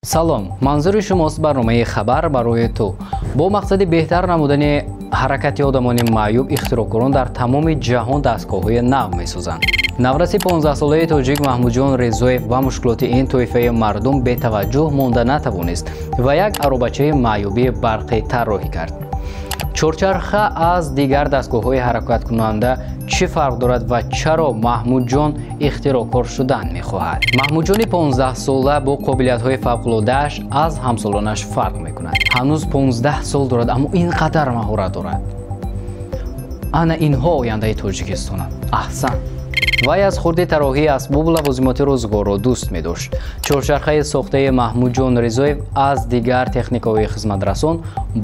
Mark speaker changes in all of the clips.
Speaker 1: Салом, манзури шумост барномаи «Хабар барои ту». Бо мақсади беҳтар намудани ҳаракати одамони маъюб ихтироъкорон дар тамоми ҷаҳон дастгоҳҳои нав месозанд. Навраси 15-солаи тоҷик Маҳмудҷон Резоев ба мушкилоти ин тоифаи мардум бетаваҷҷӯҳ монда натавонист ва як аробачаи маъюбии барқӣ тарроҳӣ кард. Чорчарха аз дигар дастгоҳҳои ҳаракаткунанда чӣ фарқ дорад ва чаро Маҳмудҷон ихтироъкор шудан мехоҳад? Маҳмудҷони 15-сола бо қобилиятҳои фавқулодааш аз ҳамсолонаш фарқ мекунад. Ҳанӯз 15 сол дорад, аммо ин қадар маҳорат дорад. Ана инҳо ояндаи Тоҷикистонанд. Аҳсан! Вай аз хурди тарроҳии асбобу лавозимоти рӯзгорро дӯст медошт. Чорчархаи сохтаи Маҳмудҷон Ризоев аз дигар техникаҳои хизматрасон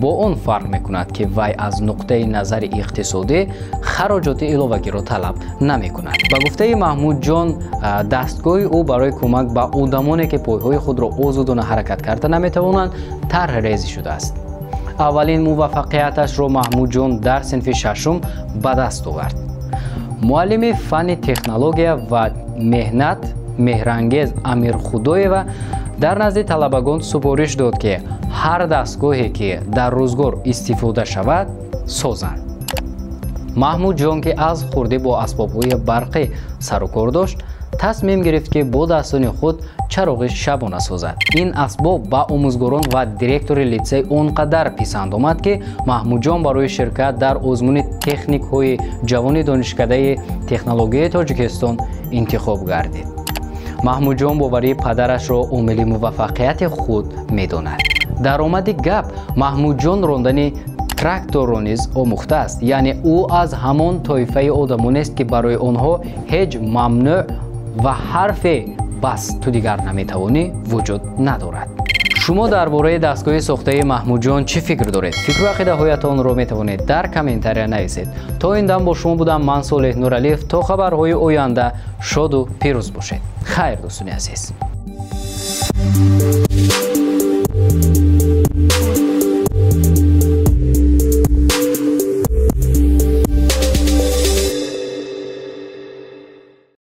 Speaker 1: бо он фарқ мекунад, ки вай аз нуқтаи назари иқтисодӣ хароҷоти иловагиро талаб намекунад. Ба гуфтаи Маҳмудҷон, дастгоҳи ӯ барои кӯмак ба одамоне, ки пойҳои худро озодона ҳаракат карда наметавонанд, тарҳрезӣ шудааст. Аввалин муваффақияташро Маҳмудҷон дар синфи шашум ба даст овард. Муаллими фанни технология ва меҳнат Меҳрангез Амирхудоева дар назди талабагон супориш дод, ки ҳар дастгоҳе, ки дар рӯзгор истифода шавад, созанд. Маҳмудҷон, ки аз хурдӣ бо асбобҳои барқӣ сарукор дошт, тасмим гирифт, ки бо дастони худ чароғи шабона созад. Ин асбоб ба омӯзгорон ва директори литсей он қадар писанд омад, ки Маҳмудҷон барои ширкат дар озмуни техникҳои ҷавони Донишкадаи технологияи Тоҷикистон интихоб гардид. Маҳмудҷон боварии падарашро омили муваффақияти худ медонад. Даромади гап, Маҳмудҷон рондани тракторро низ омӯхтааст, яъне ӯ аз ҳамон тоифаи одамонест, ки барои онҳо ҳеҷ мамнӯъ ва ҳарфе «бас, ту дигар наметавонӣ» вуҷуд надорад. Шумо дар бораи дастгоҳи сохтаи Маҳмудҷон чӣ фикр доред? Фикру ақидаҳоятонро метавонед дар комментария нависед. То ин дам бо шумо будам ман, Солеҳ Нуралиев. То хабарҳои оянда шоду пирӯз бошед. Хайр, дӯстони азиз.